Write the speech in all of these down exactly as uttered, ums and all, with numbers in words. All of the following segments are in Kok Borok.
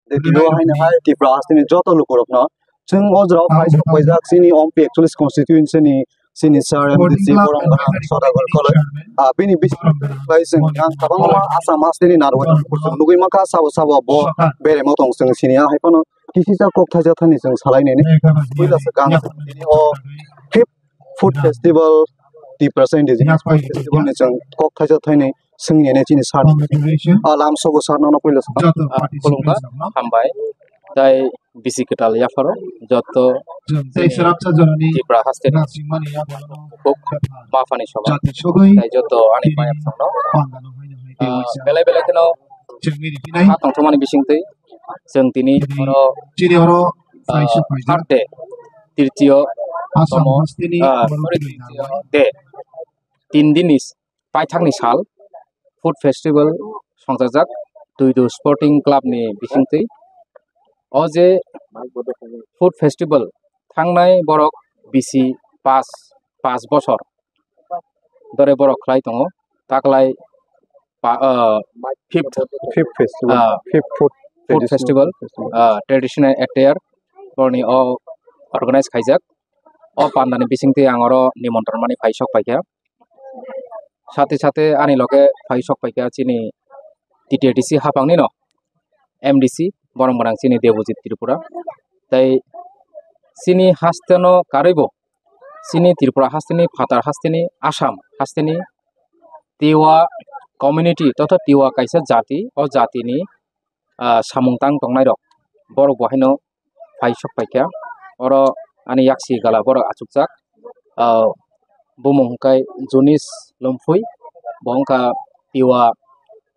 Tei tini o haino hai Tripura hasteni joto lukurokno chwng o jorao phai sok paijak chini M P ekchollis constituency ni chini sir M D C Borom Gana Sodagar College. Ah, bini bising khlai chwng ang kwbangma Assam hasteni narwai chwng nugwi mankha sabo sabo bo beremo tong chwng sini ya hai phano kisisa kok thaisa thani chwng salai nini. Puila se kang tini o fifth food festival, Tiprasa Indigenous Food Festival ni chwng kok thaisa thaini swngni ne chini sir. Ah, lamsogo sir nono puila se. Joto participants khulumkha, no? Hambai. Tai bisi kwtal yapharo joto chwng tei srapsa jorani Tripura haste ni rasimani yapharo kok ma phani soba. Jati sogwi tai joto ani tini maya songno. Pangano haino hai Ah, tei belai belai kheno chwngni ripinai. Ha tongthokmani bisingtwi chwng tini oro chini oro ah, saisuk paijak. Third day, tirtiyo Assam tomo, hasteni ah, borok sorry, tini tirtiyo narwai. Day. Tin dinni paithakni sal food festival songchajak Tuidu Sporting Club ni bisingtwi. O je food festival thangnai borok bisi pas, pas bosor dore borok khlai tongo. Taklai pa-, ah, fifth, fifth festival, ah, fifth food food traditional festival, festival. Ah, traditional attire borni o organize khaijak. O pandani bisingtwi ang oro nimontron mani phai sok paikha. Sate sate ani loge phai sok paikha chini T T A D C hapangni no M D C borok mwnang chini Debojit Tripura. Tai chini haste no karwi bo chini Tripura hasteni phatar hasteni Assam hasteni Tiwa community totho Tiwa kaisa jati, o jatini ah, samung tang tongnai rok borok bo haino phai sok paikha. Oro ani yaksi gala borok achukjak. Ah, bumung hwnkhe Jonis Lumphui, bo wngkha Tiwa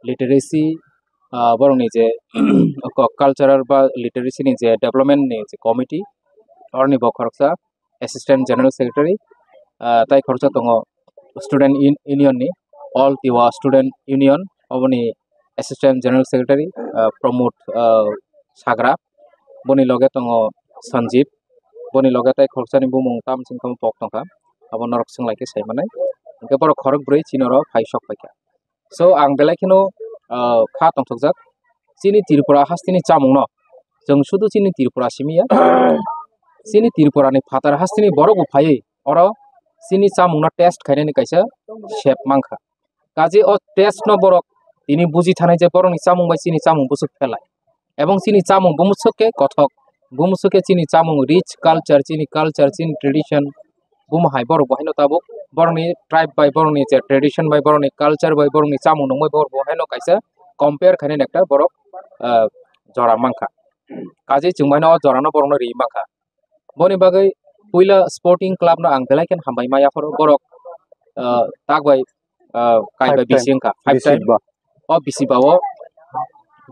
literacy, ah, borokni je cultural ba literacy ni je development ni je committee, oroni bo khoroksa. Assistant General Secretary, ah, tai khoroksa tongo Student Un-, Union ni, All Tiwa Student Union, oboni Assistant General Secretary, ah, Pramod, ah, Sagra, boni loge tongo Sanjib, boni loge tai khoroksani bumung tam sing tamo pok tongkha, abo norok swnglai khe sai manai, hwnkhe borok khorok bwrwi chini oro phai sok paikha. So, ang belai kheno, ah, kha tongthokjak. Chini Tripura hasteni chamungno, chwng sudu chini Tripura simi ya. Chini Tripura ni phatar hasteni borok bo phaiwi oro chini chamungno test khainani kaisa sep mankha. Kaje o test no borok tini buji thanai je borokni chamung bai chini chamung bwswk phelai. Ebong chini chamung bumswk khe kothok, bumswk khe chini chamung rich culture, chini culture, chini tradition, bumo hai borok bo haino tabuk borokni tribe bai, borokni je tradition bai, borokni culture bai, borokni chamung nungbai borok bo haino kaisa compare khainani ekta borok, ah, jora mankha. Kaje chwng bai no o jora no borok no ri mankha. Boni bagwi puila sporting club no ang belai khe hambai ma yapharo borok, ah, tak bai, ah, kai bai bisi wngkha, five time. O bisi ba o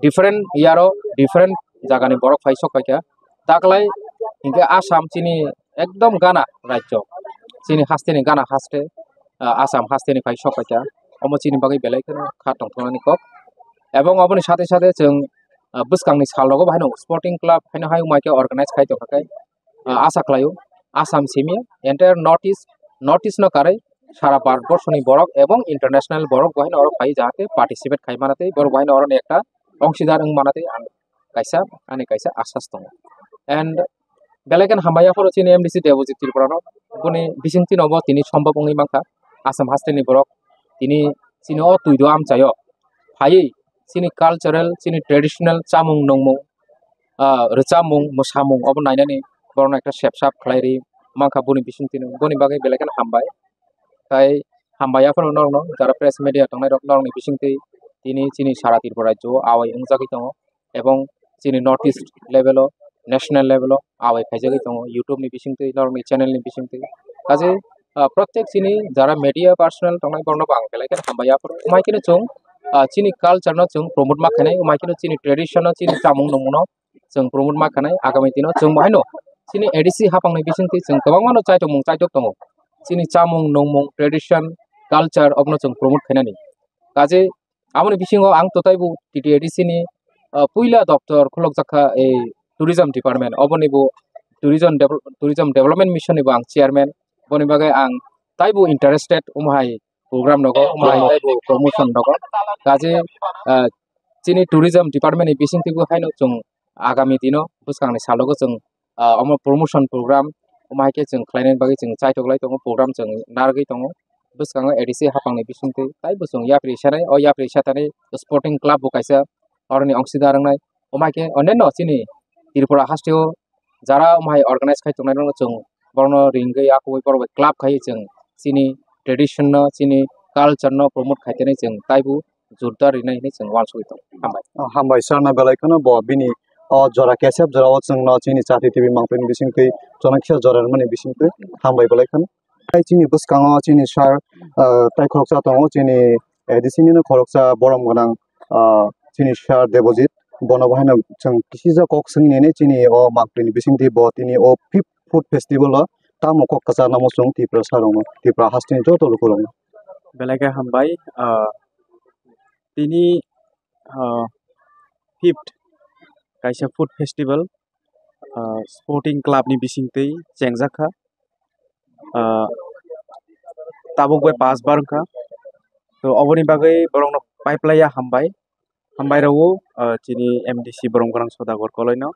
different year o different jaga ni borok phai sok paikha. Taklai hinkhe Assam chini ekdom gana rajyo, chini hasteni gana haste, ah, Assam hasteni phai sok paikha. Omo chini bagwi belai kheno kha tongthoknani kok. Ebong oboni sate sate chwng, ah, bwskangni sal rogo bo haino sporting club haino hai wngma khe organize khai tongkha khe, ah, asa khlaio, Assam simi entire North East, North East no karwi sara Bharat borsoni borok ebong international borok bo haino oro phai jahate participate khai manathai, borok bo haino oroni ekta ongsidar wng manathai ang kaisa, ani kaisa asas tongo. And belai kheno hambai yapharo chini M D C Debojit Tripura no, boni bisingtwi no bo tini sombab wngwi mankha. Assam hasteni borok tini chini o twi do amchaio phaiwi chini cultural, chini traditional chamung nungmung, ah, rwchapmung, mwsamung obo nainani borokno ekta sepsap khlai ri mankha boni bisingtwi no. Boni bagwi belai kheno hambai. Tai hambai yaphano norokno jara press media tongnai rok norokni bisingtwi tini chini sara Tripura rajyo o awai wngjagwi tongo, ebong chini North East level o, national level o awai khaijagwi tongo YouTube ni bisingtwi, norokni channel ni bisingtwi. Kaje, ah, protek chini jara media personal tongnai borokno bo ang belai kheno hambai yaphano. Wngmai kheno chwng, ah, chini culture no chwng promote ma khainai, wngmai kheno chini tradition no, chini chamung nungmung no chwng promote ma khanai. Agami dino chwng bo haino chini A D C hapangni bisingtwi chwng kwbangmano chaitokmung chaitok tongo. Chini chamung nungmung, tradition, culture obono chwng promote khainani. Kaje aboni bisingo ang twtaibo T T A D C ni, ah, puila doptor khulokjakha ei tourism department, oboni bo tourism devel-, tourism development mission ni bo ang chairman. Boni bagwi ang taibo interested omo hai program rogo, omo hai taibo promotion rogo. Kaje, ah, chini tourism department ni bisingtwi bo haino chwng agami dino bwskangni salogo chwng, ah, omo promotion program, omo hai khe chwng khlainani bagwi chwng chaitok lai tongo, program chwng narwgwi tongo. Bwskango A D C haphangni bisingtwi taibo chwng yapri sanai, o yapri satani sporting club bo kaisa oroni ongsida rwngnai. Omo hai khe oneno chini Tripura hasteo jara omo hai organize khai tongnai rokno chwng borokno ringwi akugwi borok bai club khai chwng chini tradition no, chini culture no promote khai tene chwng taibo jordar rinai hinwi chwng uansugwi tongo. Hambai. Ah, hambai sir no belai kheno bo bini o jora kesep jora o chwngno chini Chati T V mangpili bisingtwi chonakisa jora rwmani bisingtwi hambai belai kheno. Tai chini bwskango chini sir, ah, tai khoroksa tongo chini A D C nino khoroksa borom gwnang, ah, chini sir Debojit bono bo haino chwng kisijak kok swngwi nini chini o mangpili bisingtwi bo tini o fifth food festival o tamo kok kwcharnamo chwng Tiprasa rokno Tipra hasteni joto lukurokno. Belai khe hambai, ah, tini, ah, fifth kaisa food festival, ah, sporting club ni bisingtwi chengjak kha. Ah, tabuk bai pash bar wngkha. To oboni bagwi borokno paiplaiya hambai. Hambai rwo, ah, chini M D C borom gwnang Sodagar Koloino.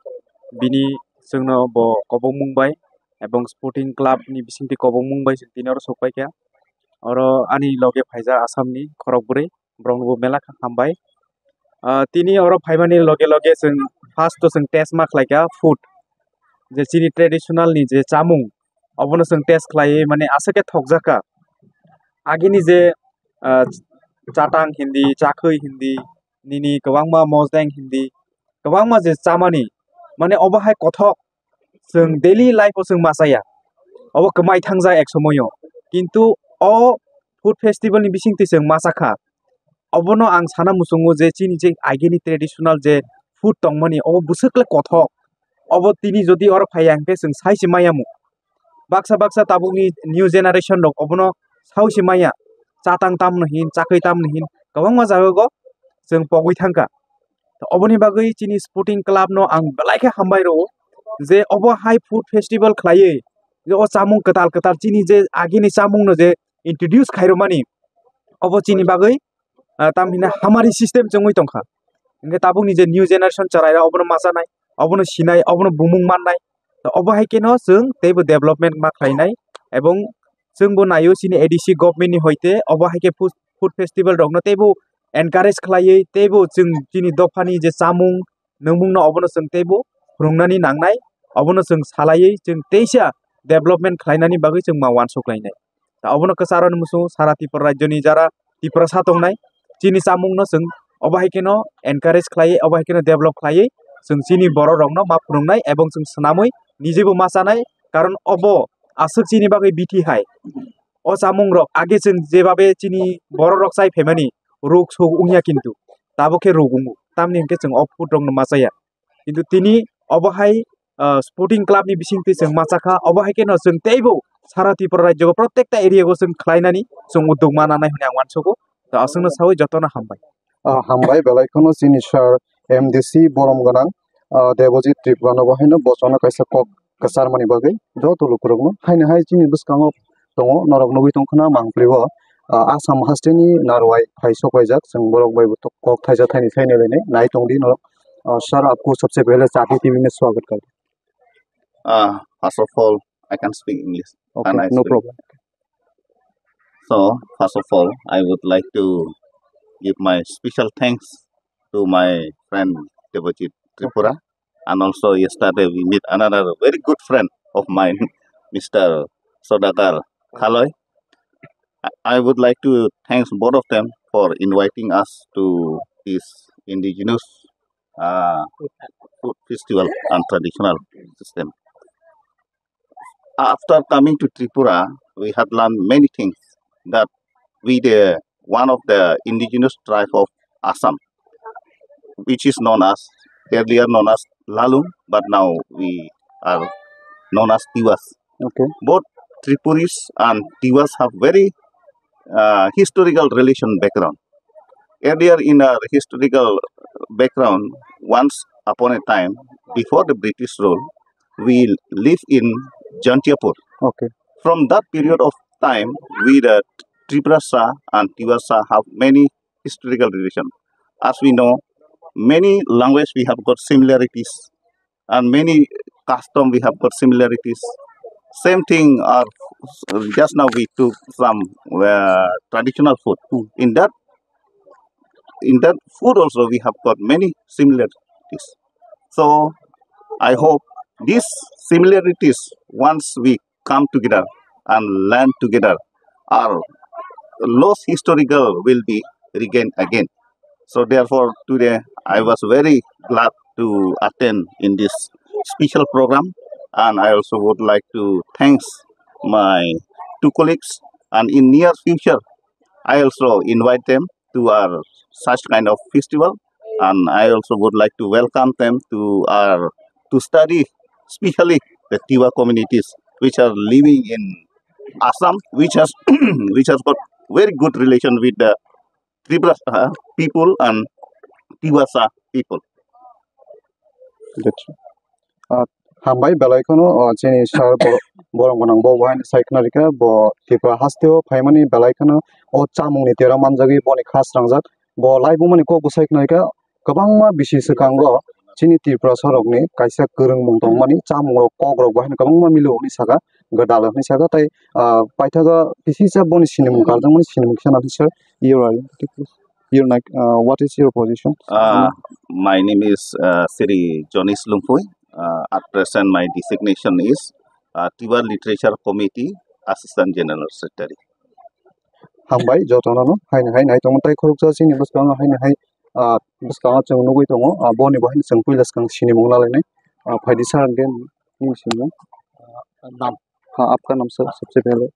Bini chwngno bo kobokmung bai ebong sporting club ni bisingtwi kobokmung bai chwng tini oro sokpaikha. Oro ani loge phaijak Assam ni khorok bwrwi. Borokno bo belai khe hambai. Ah, tini oro phaimani loge loge chwng first o chwng test ma khlaikha food, je chini traditional ni je chamung, obono chwng test khlaiwi mane aswk khe thokjakha. Agini je, ah, chatang hindi, chakhwi hindi, nini kwbangma mosdeng hindi, kwbangma je chamani, mane obo hai kothok chwng daily life o chwng machaya. Obo kwmai thangjak ek somoio. Kintu o food festival ni bisingtwi chwng machakha. Obono ang sana muchungo je chini je agini traditional je food tongmani, obo bwswk le kothok. Obo tini jodi oro phaiya hwnkhe chwng sai se maya mu. Baksa baksa tabukni new generation rok obono sao se maya. Chatang tamno hin, chakhwi tamno hin, kwbangma jaga o chwng pogwi thangkha. Oboni bagwi chini sporting club no ang belai khe hambai rwo je obo hai food festival khlaiwi je o chamung kwtal kwtal chini je agini chamung no je introduce khairokmani obo chini bagwi, ah, tamhino hamari system chwngwi tongkha. Hwnkhe tabukni je new generation chwrairok obono machanai, obono sinai, obono bumung mannai. To obo hai kheno chwng teibo development ma khlainai ebong chwngbo naio chini A D C government ni hoite obo hai khe food, food festival rokno teibo encourage khlaiwi teibo chwng chini dophani je chamung nungmungno obono chwng teibo phwrwngnani nangnai, obono chwng salaiwi chwng teisa development khlainani bagwi chwng ma uansuk lainai. Ta obono kwcharoni muchungo sara Tripura rajyoni jara Tiprasa tongnai, chini chamungno chwng obo hai kheno encourage khlaiwi, obo hai kheno develop khlaiwi, chwng chini borok rokno ma phwrwngnai ebong chwng swnamwi nijebo ma chanai, karon obo aswk chini bagwi bithi hai. O chamung rok age chwng jebabe chini borok rok chai phaimani ruk suk wngya, kintu tabuk khe ruk wngo, tamni hwnkhe chwng o food rokno ma chaya. Kintu tini obo hai, ah, sporting club ni bisingtwi chwng machakha, obo hai kheno chwng teibo sara Tripura rajyo o protekta area o chwng khlainani chwng uddog ma nanai hwnwi ang uansugo. To aswkno sawi jotono hambai. Ah, hambai belai kheno chini sir M D C borom gwnang, ah, Debojit Tripura no bo haino bochorno kaisa kok kwcharmani bagwi joto lukurokno haino hai chini bwskango tongo, norok nugwi tongkhwna mangpili o, ah, Assam hasteni narwai phai sok paijak, chwng borok bai bo kok thaisa thaini sai nai lainai, nai tongdi norok. Ah, sir, aapko sabse pehle Chati T V mein swagat karta. Ah, first of all, I can speak English. Okay, and I no speak problem. So, first of all, I would like to give my special thanks to my friend Debojit Tripura, and also yesterday we meet another very good friend of mine, Mister Sodagar Khaloi. I, I would like to thanks both of them for inviting us to this indigenous, uh, food festival and traditional system. After coming to Tripura, we had learned many things that we, the one of the indigenous tribe of Assam, which is known as, earlier known as Lalung, but now we are known as Tiwas. Okay. Both Tripuris and Tiwas have very, uh, historical relation background. Earlier in our historical background, once upon a time, before the British rule, we live in Jaintiapur. Okay. From that period of time, we, the Tiprasa and Tiwasa, have many historical relation. As we know, many language we have got similarity and many custom we have got similarities. Same thing, uh, just now we took some uh, traditional food. In that, in that food also we have got many similarities. So I hope these similarities, once we come together and learn together, our lost historical will be regained again. So therefore, today I was very glad to attend in this special program, and I also would like to thanks my two colleagues. And in near future, I also invite them to our such kind of festival, and I also would like to welcome them to our to study, especially the Tiwa communities which are living in Assam, which has which has got very good relation with the Tripura uh, people and Tiwasa people. Hambai belai kheno, o, chini sir bo-, borok gwnang bo bo haino sai khna rikha, bo Tripura hasteo phaimani belai kheno o chamungni tero manjagwi boni kha srangjak. Bo laibumani kok bo sai khna rikha, kwbangma bisi swkango chini Tripura sorokni kaisa kwrwngmung tongmani chamungrok kokrok bo haino kwbangma milo hwnwi saka, gwdalo hwnwi saka, tei, ah, paithago kisisa boni sinimung karjakmani sinimung kisa nang sir, your identity, please. Your, like, uh, what is your position? Uh, my name is uh, Sri Jonis Lumpui. Uh, at present, my designation is uh, Tiwa Literature Committee Assistant General Secretary. Hambai jotono no haino haino hai tongmani tei khoroksa chini bwskango haino hai, ah, bwskango chwng nugwi tongo, ah, boni bo haino chwng puila swkang sinimung nalainai. Ah, phaidi sir, again nini sinimung. Nam. Ha, apka nam sir, sabse pehle.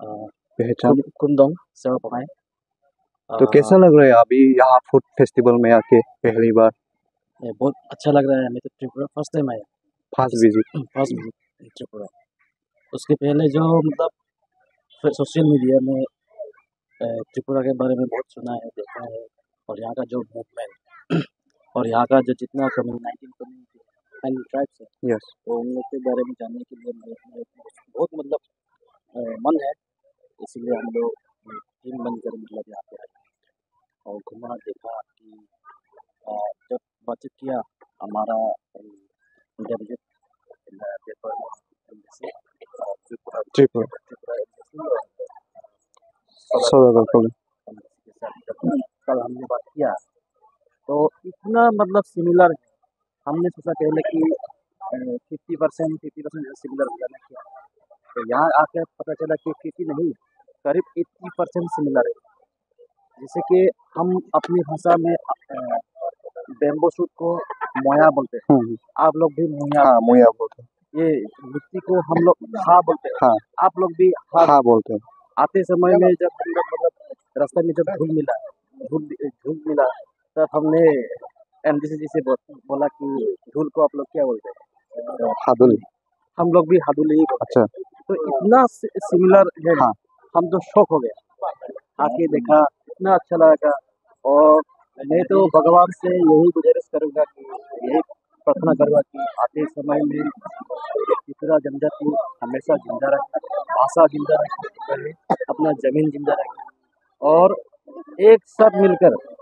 Ah, Pehchan. Kum-, Kumdong, Sewa Pangai. तो कैसा लग रहा है अभी यहाँ food festival में आके पहली बार? ये बहुत अच्छा लग रहा है, मैं तो त्रिपुरा फर्स्ट टाइम आया। First visit. First visit Tripura. उसके पहले जो मतलब सोशल मीडिया में अ, त्रिपुरा के बारे में बहुत सुना है, देखा है, और यहाँ का जो मूवमेंट और यहाँ का जो जितना community, nineteen community and tribes है, यस। तो उन लोग के बारे में जानने के लिए मैं, मैं बहुत मतलब अ, मन है, इसीलिए हम लोग टीम बनकर मतलब यहाँ पे आए और घूमा, देखा कि अ, जब बातचीत किया हमारा, अम, जब ये, अ, पेपर में, अ, त्रिपुरा, त्रिपुरा। त्रिपुरा एमबीसी और, अ, सौदागर कॉलेज। के साथ जब कल हमने बात किया, तो इतना मतलब सिमिलर है। हमने सोचा पहले कि, अ, fifty percent, fifty percent similar होगा ना क्या? तो यहाँ आके पता चला कि फिफ्टी नहीं, करीब एट्टी परसेंट सिमिलर है। जैसे कि हम अपनी भाषा में, अ, बैम्बू शूट को मोया बोलते हैं। हम्म। आप लोग भी मोया हाँ, बोलते हैं। मोया बोलते हैं। ये मिट्टी को हम लोग खा बोलते हैं। हाँ। आप लोग भी खा हाँ बोलते हैं। आते समय में जब हम लोग, मतलब, रास्ते में जब धूल मिला, धूल, धूल मिला, तब हमने एमडीसी जी से बो-, बोला कि धूल को आप लोग क्या बोलते हैं? हादुल। हम लोग भी हादुल ही बोलते हैं। अच्छा। तो इतना सि-, सिमिलर है, हाँ। हम तो शॉक हो गए। आके देखा, इतना अच्छा लगा। और मैं तो भगवान से यही गुजारिश करूँगा कि, यही प्रार्थना करूँगा कि आते समय में त्रिपुरा जनजाति हमेशा जिंदा रहे, भाषा जिंदा रहे, अपना जमीन जिंदा रहे। और एक साथ मिलकर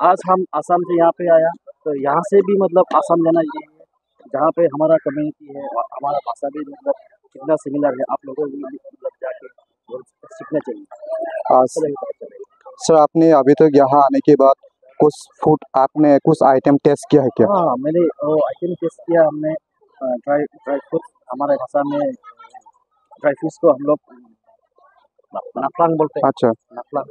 आज हम आसाम से यहाँ पे आया, तो यहाँ से भी मतलब आसाम जाना ये है, जहाँ पे हमारा कम्युनिटी है और हमारा भाषा भी मतलब कितना सिमिलर है, आप लोगों को भी मतलब जाके और सीखना चाहिए। हाँ, अच्छा लगेगा, अच्छा लगेगा। सर, आपने अभी तक यहाँ आने के बाद कुछ फूड, आपने कुछ आइटम टेस्ट किया है क्या? हाँ, मैंने वो आइटम टेस्ट किया हमने, अ, ड्राई, ड्राई फ्रूट, हमारे भाषा में ड्राई फ्रूट्स को हम लोग ना-, नाफलांग बोलते हैं। अच्छा। नाफलांग।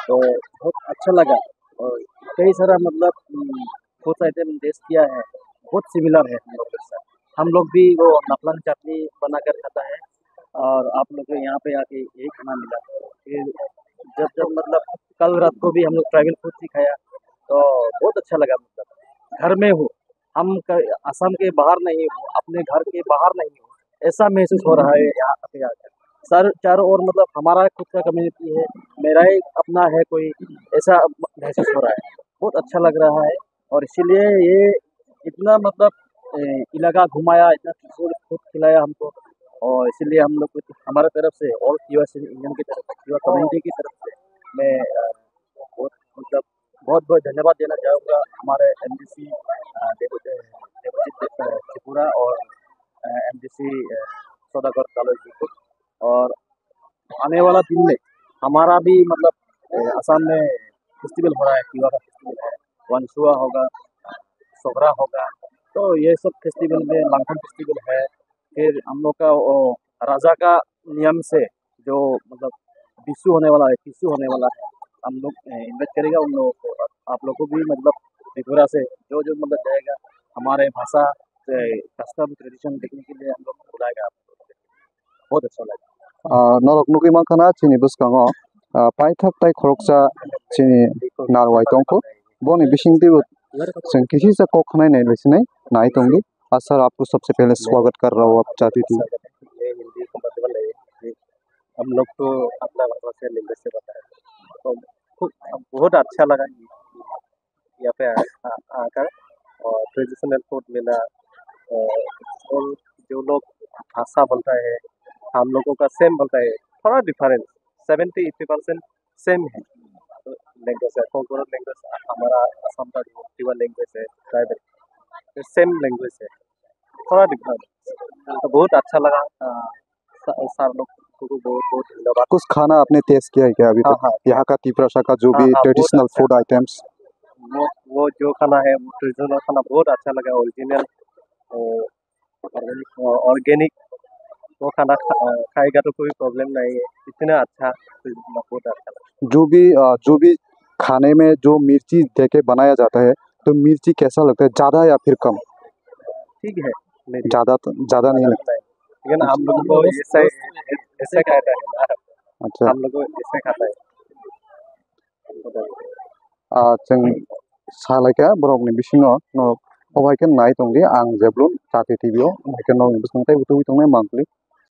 तो बहुत अच्छा लगा। और कई सारा मतलब, उम, फूड आइटम टेस्ट किया है, बहुत सिमिलर है हम लोग के साथ। हम लोग भी वो नाफलांग चटनी बनाकर खाता है और आप लोग को यहाँ पे आके यही खाना मिला। फिर जब, जब मतलब कल रात को भी हम लोग ट्राइबल फूड ही खाया, तो बहुत अच्छा लगा। मतलब घर में हो, हम क-, असम के बाहर नहीं हूँ, अपने घर के बाहर नहीं हूँ, ऐसा महसूस हो रहा है यहाँ पे आकर। सर, चारों ओर मतलब हमारा खुद का कम्युनिटी है, मेरा ही अपना है कोई, ऐसा महसूस हो रहा है। बहुत अच्छा लग रहा है और इसीलिए ये इतना मतलब, ए, इलाका घुमाया, इतना फूड, फूड खिलाया हमको और इसीलिए हम लोग को हमारे तरफ से और युवा इंडियन की तरफ से, युवा कम्युनिटी की तरफ से मैं, अ, बहुत मतलब बहुत बहुत धन्यवाद देना चाहूँगा हमारे एमडीसी, अ, देव-, देवजीत, अ, पूरा और एमडीसी सौदागर कॉलेज भी। और आने वाला दिन में हमारा भी, मतलब, अ, असम में फेस्टिवल हो रहा है, तिवा का फेस्टिवल है, वंसुआ होगा, सोगरा होगा, तो ये सब फेस्टिवल में लांगफन फेस्टिवल है। फिर हम लोग का वो राजा का नियम से जो, मतलब, बिशु होने वाला है, टुसु होने वाला है, हम लोग इनवाइट करेगा उन लोगों को। आप लोग को भी, मतलब, त्रिपुरा से जो जो, मतलब, जाएगा, हमारे भाषा से कस्टम ट्रेडिशन देखने के लिए हम लोग बुलाएगा आप लोगों को। बहुत अच्छा लगा। Ah, norok nugwi mankha na chini bwskango, ah, paithak tai khoroksa chini narwai tongkho. Boni bisingtwi bo chwng kisisa kok khwnai nai lai sinai nai tongdi. Ah, sir, आपको सबसे पहले स्वागत कर रहा हूँ आप जाति टीवी। हम लोग तो अपना भाषा से लैंग्वेज से बताया, तो खूब, बहुत अच्छा लगा यहाँ पे आ, आ, आकर। और ट्रेडिशनल फूड मिला, और, और जो लोग भाषा बोलता है, हम लोगों का सेम बोलता है, थोड़ा difference, seventy eighty percent same है। लैंग्वेज है, कोंकण लैंग्वेज हमारा असम का जो टीवा लैंग्वेज है, ट्राइबल, सेम लैंग्वेज है, थोड़ा डिफरेंस। तो बहुत अच्छा लगा। आ, स-, सर लोग को बहुत बहुत धन्यवाद। कुछ खाना आपने टेस्ट किया है क्या अभी हाँ, तक? हाँ। यहाँ का तिपरासा का जो हाँ, भी हाँ, बहुत ट्रेडिशनल अच्छा। Food items. वो, वो जो खाना है, वो ट्रेडिशनल खाना बहुत अच्छा लगा, ओरिजिनल, अ, ऑर्गेनिक, अ, ऑर्गेनिक वो खाना खा-, अ, खाएगा तो कोई प्रॉब्लम नहीं है, इतना अच्छा, ट्रेडिशनल बहुत अच्छा लगा। जो भी, अ, जो भी खाने में जो मिर्ची देके बनाया जाता है, तो मिर्ची कैसा लगता है, ज़्यादा या फिर कम? ठीक है, मीडियम। ज़्यादा तो, ज़्यादा नहीं लगता। लेकिन हम लोग को ऐसा, ऐसा खाता है ना। अच्छा। हम लोग को ऐसा खाता है। Ah, chwng salaikha borokni bisingo norok obo hai khe nai tongdi, ang jeblun Jati T V o obo hai khe norokni bwskango teibo tubui tongnai mangpili.